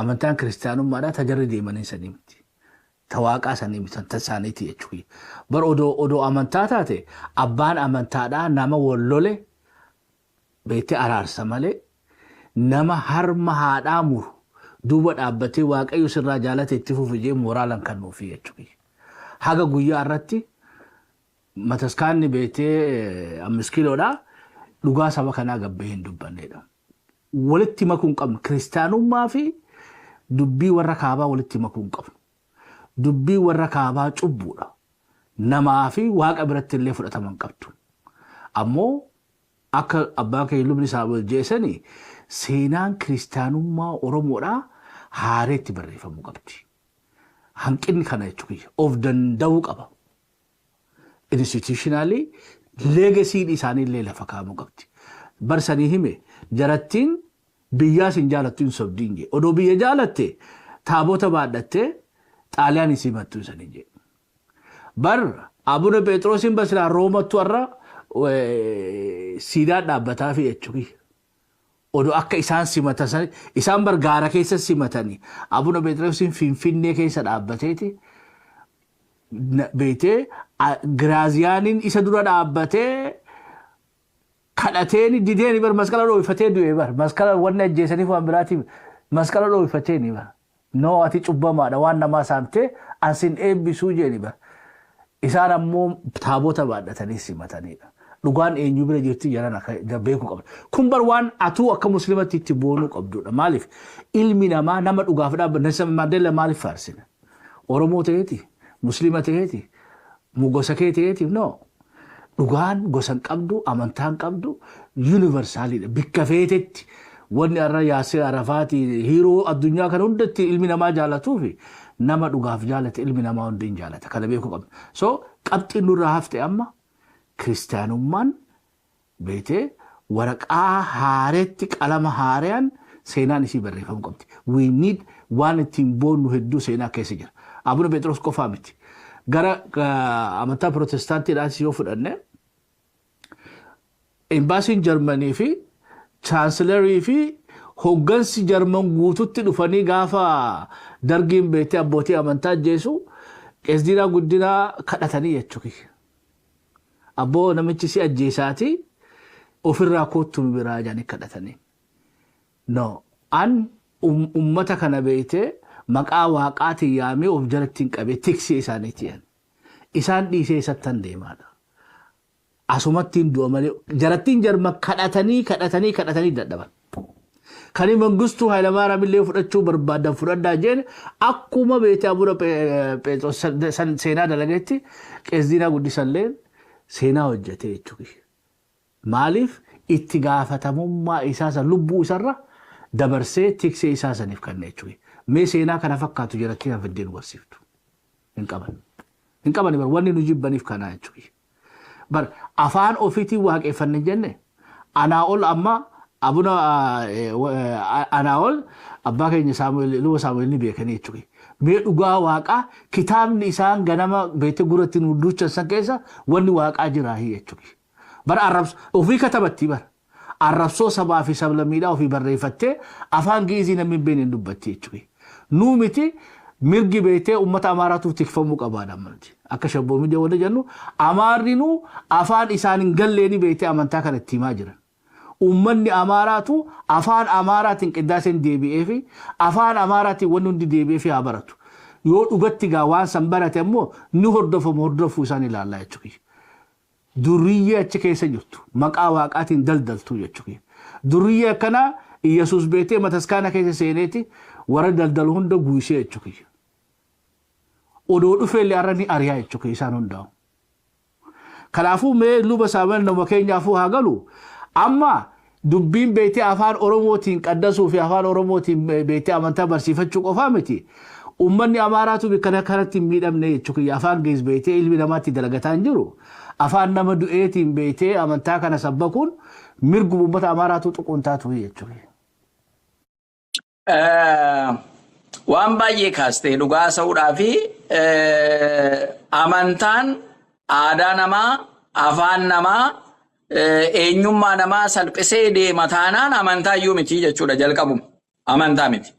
Amantaan kiristaanummaadhaa tajarri deemanii sanii miti. Ta waaqaa sanii miti, ta isaaniiti jechuudha. Bar odoo amantaa taate, abbaan amantaadhaa nama wal lole beektee araarsa malee, nama harma haadhaa muru duuba dhaabbatee "Waaqayyo sirraa jaalate, itti fufi" jee moraalan kan nuufi jechuudha. Haga guyyaa irratti mataskaanni beektee 5 kiiloodhaa dhugaa saba kanaa gabbee hin dubbannedha. Walitti makuu hin qabnu. Kiristaanummaa fi dubbii warra kaabaa walitti makuu hin qabnu. Dubbii warra kaabaa cubbuudha. Namaa fi Waaqa biratti illee fudhatama hin qabdu. Ammoo akka abbaan keenya lubni Saamu'eel jeesanii, seenaan kiristaanummaa Oromoodhaa haareetti barreeffamuu qabdi. Hanqinni kana jechuudha. Of danda'uu qaba. Institutionally legacyn isaaniillee lafa kaa'amuu qabdi. Barsanii hime, jarattiin biyyaas hin jaalattu, hin sobdiin jee. Odoo biyya jaalatte taabota baadhattee Xaaliyaan isii mattuu isanii jee. Bar Abuna Phexroosiin basilaa Roomattu har'a siidaa dhaabbataa fi jechuudha. Odoo akka isaan simatan, isaan bar gaara keessa simatanii, Abuna Phexroosiin Finfinnee keessa dhaabbateeti beetee Giraaziyaaniin isa dura dhaabbatee kadhateeni dideeni. Bar masqala dhoofatee du'e. Bar masqala wanni ajjeesaniif waan biraatiif masqala dhoofateeni. Bar "No, ati cubbamaadha, waan namaa saamtee ansin eebbisuu" jeeni. Bar isaan ammoo taabota baadhatanii simatanidha. Dhugaan eenyu bira jirti jaran akka beekuu qabda. Kun bar waan atuu akka muslimatti itti boonuu qabdudha. Maaliif ilmi namaa nama dhugaaf dhaabbatu? Nelson Mandela maaliif faarsina? Oromoo ta'eeti? Muslima ta'eeti? Gosa kee ta'eeti? No. Dhugaan gosa hin qabdu, amantaa hin qabdu, universalidha. Bikka feetetti wanni har'a Yaasir Arafaati hero addunyaa kana hundatti ilmi namaa jaalatuu fi nama dhugaaf jaalate ilmi namaa hundi hin jaalata. Kana beekuu qabna. So qabxiin nurraa hafte amma, kiristaanummaan beetee waraqaa haareetti qalama haaraan seenaan isii barreeffamuu qabdi. We need waan ittiin boonnu hedduu seenaa keessa jira. Abuna Phexros qofaa miti. Gara amantaa Pirootestaantiidhaas yoo fudhanne, embaasiin Jarmanii fi chancellor fi hoggansi Jarman guututti dhufanii gaafa Dargiin beektee abbootii amantaa ajjeesu Qees Diinaa Guddinaa kadhatanii jechuudha. "Abboo, namichi si ajjeesaati, ofirraa koottu nu biraa" jedhanii kadhatanii. No, an ummata kana beektee maqaa Waaqaatiin yaamee of jalatti hin qabee tiksee isaaniiti jedhan. Isaan dhiisee isattan deemaadha. Asumatti hin du'a malee jarattiin Jarma kadhatanii kadhatanii kadhatanii dadhaban. Kani Mangistuu Hayilamaariyaam illee fudhachuu barbaadan fudhadhaa jeen, akkuma beekte Abuna Phexros seenaa dalagetti Qees Diinaa Guddisallee seenaa hojjete jechuudha. Maaliif? Itti gaafatamummaa isaa san lubbuu isarra dabarsee tiksee isaa saniif kanne jechuudha. Mee seenaa kana fakkaatu jalatti kan fiddeen barsiiftu. Hin qaban. Hin qaban bar, wanni nu jibbaniif kanaa jechuudha. Bar afaan ofiitiin waaqeffanne jenne. Anaa ol amma abuna anaa ol abbaa keenya Saamu'eel, luba Saamu'eel ni beekanii jechuudha. Mee dhugaa Waaqaa, kitaabni isaan ganama beekte guratti nu duchan san keessa wanni Waaqaa jiraa jechuudha. Bar arrabs ofii katabatti, bar arrabsoo sabaa fi sablammiidhaa ofii barreeffattee afaan Gi'izii namni hin beekne hin dubbatti jechuudha. Nuu miti, mirgi beektee uummata Amaaraatuuf tikfamuu qabaadha ammalti. Akka shabboo miidiyaa wanta jennu, Amaarri nu afaan isaan hin galleeni beektee amantaa kana itti himaa jiran. Uummanni Amaaraatu afaan Amaaraatiin qiddaaseen deebi'ee fi afaan Amaaraatiin wanni hundi deebi'ee fi haa baratu. Yoo dhugatti gaa waan san barate ammoo ni hordofamu, hordofuu isaan ilaallaa jechuudha. Durriyyee achi keessa jirtu maqaa Waaqaatiin daldaltu jechuudha. Durriyyee akkanaa Iyyasuus beetee mataskaana keessa seeneeti warra daldalu hunda guisee jechuudha. Odoo dhufeellee har'a ni ari'aa jechuudha isaan hundaa'u. Kanaafuu mee luba Saamu'eel nama keenyaafuu haa galu. Amma dubbiin beektee afaan Oromootiin qaddasuu fi afaan Oromootiin beektee amantaa barsiifachuu qofaa miti. Uummanni Amaaraatu kana kanatti hin miidhamne jechuudha. Afaan Geez beektee ilmi namaatti dalagataa hin jiru. Afaan nama du'eetiin beektee amantaa kana sabbakuun mirguma uummata Amaaraatu tuquun taatu jechuudha. Waan baay'ee kaastee dhugaa haasa'uudhaa fi amantaan aadaa namaa, afaan namaa, eenyummaa namaa salphisee deema taanaan amantaa iyyuu miti jechuudha jalqabuma. Amantaa miti.